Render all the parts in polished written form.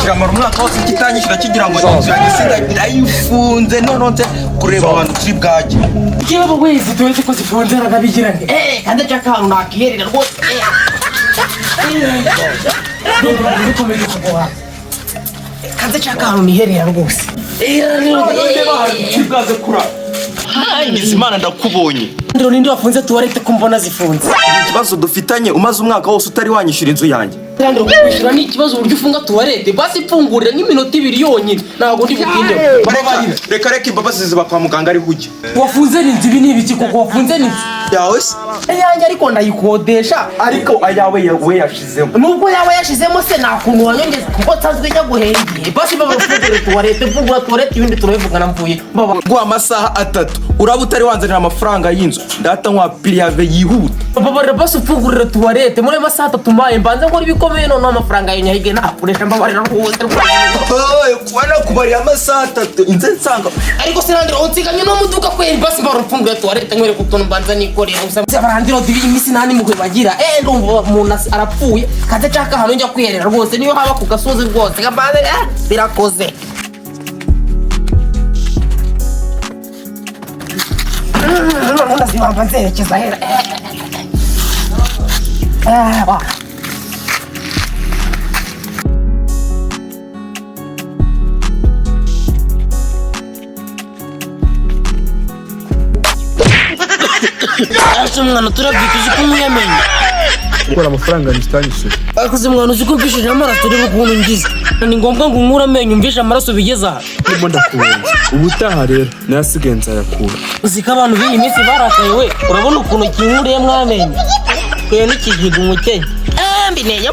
Kiramara umwaka wose kitanyishyura, kigira ngo inzu yanjye sinda ndayifunze. Noneho nze kureba abantu turi bwajye. Yewe wese, tuweze ko zifunze ragabigira nti kandi nshaka ahantu nakiherera rwose. Bikomeje kugora, kandi nshaka ahantu niherera rwose. Ndeba ahantu turi bwaze kurara. Ngize Imana ndakubonye. Ndiro, ninde wafunze tuwarete ko mbona zifunze? Ikibazo dufitanye, umaze umwaka wose utari wanyishyura inzu yanjye. Ndiro, kwishyura ni ikibazo, uburyo ufunga tuwarete? Basi mfungurira nk'iminota 2 yonyine, ntabwo ndi butinde. Reka reka reka, imbabazi ziba kwa muganga ariho ujya. Wafunze n'inzu, ibi ni ibiki koko? Wafunze n'inzu Yawe se? Iyanjye, ariko ndayikodesha. Ariko ayawe we yashizemo. Nubwo yaba yashizemo se, nta kuntu wanyongeza kuko nsanzwe njya guhengera? Basi baba mfungure tuwarete, mfungura tuwarete, ibindi turabivugana mvuye baba. Guha amasaha 3, uraba utari wanzanira amafaranga y'inzu, ndahita nkwa préavis yihuta. Mbabarira basi, ufungurira tuwarete muri ayo masaha 3 maye, mbanze nkora ibikomeye, noneho amafaranga yawe nyahige nakoresha. Mbabarira rwose. Kuba nakubariye amasaha 3, inze nsanga. Ariko se Landiro, unsiganye no muduka kweri? Basi mbara ufungure tuwarete, nkwereke utuntu mbanza nikorera. Gusa barandiro dibi iminsi nta n'impuhwe bagira. Ndumva umuntu arapfuye, kaze nshaka ahantu njya kwiherera rwose, niyo haba ku gasozi rwose kabanze. Birakoze. Noneho ndazibamba nzerekeza hera. Wa. Ese mwana, turabyita uzi ko nkuyamenye? Gukora amafaranga yanjye utanyishyura. Ariko se mwana, uzi ko mvishije amaraso? Reba ukuntu ngize. Ni ngombwa ngo unkure amenyo umvishe amaraso bigeze aha? Ndimo ndakubenza. Ubutaha rero nayasigaye nzayakura. Uzi ko abantu b'iyi minsi barakaye we? Urabona ukuntu kinkuriyemo amenyo kwe n'ikijigo umukenya mbinenya.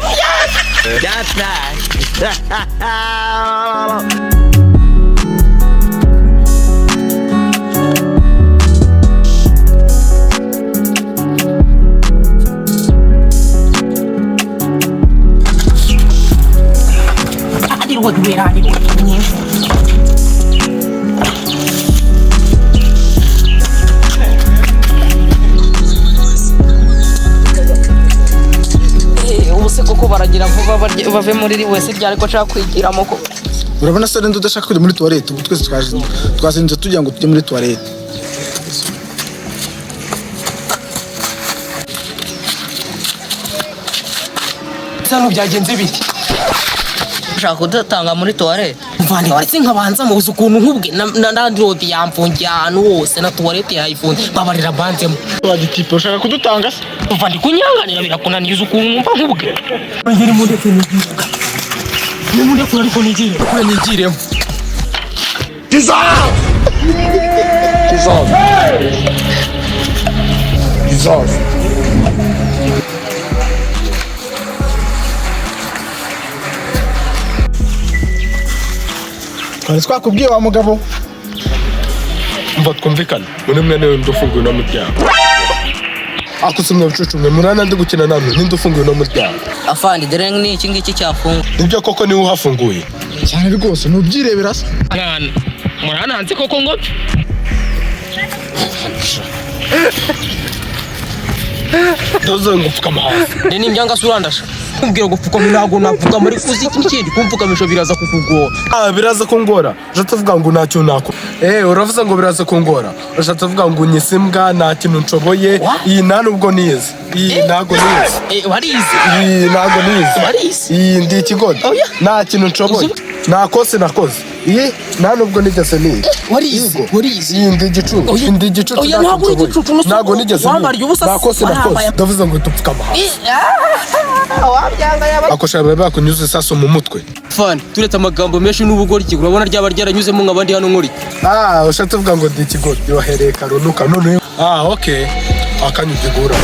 Ubu se koko baragira vuba bave muri iri wese ryari ko nshaka kwigiramo koko? Urabona se rero udashaka kujya muri tuwarete? Ubu twese twazindutse tugira ngo tujye muri tuwarete. Hano byagenze bite? Ushaka kudutanga muri tuwarete? Mvane waretse nkabanza muzi ukuntu nkubwe na landlord yamfungiye ahantu hose, na tuwarete yayifunze. Babarira mbanzemo. Wagitipe, ushaka kudutanga se? Umva, ndi kunyanganira, birakunaniza ukuntu numva nkubwe. Ngiri mundeke nigire. Nimundekure ariko nigire. Kure nigiremo. Jesus! Jesus! Twari twakubwiye wa mugabo. Umva, twumvikane, muri mwe niwe ndufunguye uno muryango. Akuse mwe bicucu mwe, murana ndi gukina namwe, ninde ufunguye uno muryango? Afandi, dore ni iki ngiki cyafunguye. Nibyo koko niwe uhafunguye? Cyane rwose, ntubyirebera se? Mwana, murananze koko ngo pfe. Ndoze ngo upfukama hasi. Ni nimbyanga se urandasha. Kumbwira ngo pfukama, ntabwo napfukama, ariko uzi iki kindi, kumfukamisha biraza kukugora. Ah, biraza kungora. Ushatse uvuga ngo ntacyo nakora. Uravuze ngo biraza kungora, ushatse uvuga ngo unyise imbwa, nta kintu nshoboye. Iyi nta nubwo nize, iyi ntago nize. Warize? Iyi ntago nize. Warize? Iyi ndi ikigoryi. Oya. Nta kintu nshoboye, nta kosi nakoze, iyi nta nubwo nigeze niga. Warize? Yego. Warize? Iyi ndi igicucu. Oya. Ndi igicucu. Oya, Ntacyo ntabwo uri nshoboye. igicucu, nusa Ntago nigeze wambariye niga. ubusa. Nta kosi nakoze. Warambaye. Ndavuze ngo dupfukama hasi. Wabyanga yaba. Akosha baba bakunyuze isasu mu mutwe. Fani, turetse amagambo menshi n'ubugoryi, urabona ryaba ryaranyuzemo nk'abandi hano nkora iki? Ah, ushatse uvuga ngo ndi ikigoryi, wahereye karunuka none. Ah, okay, akanyuze gura.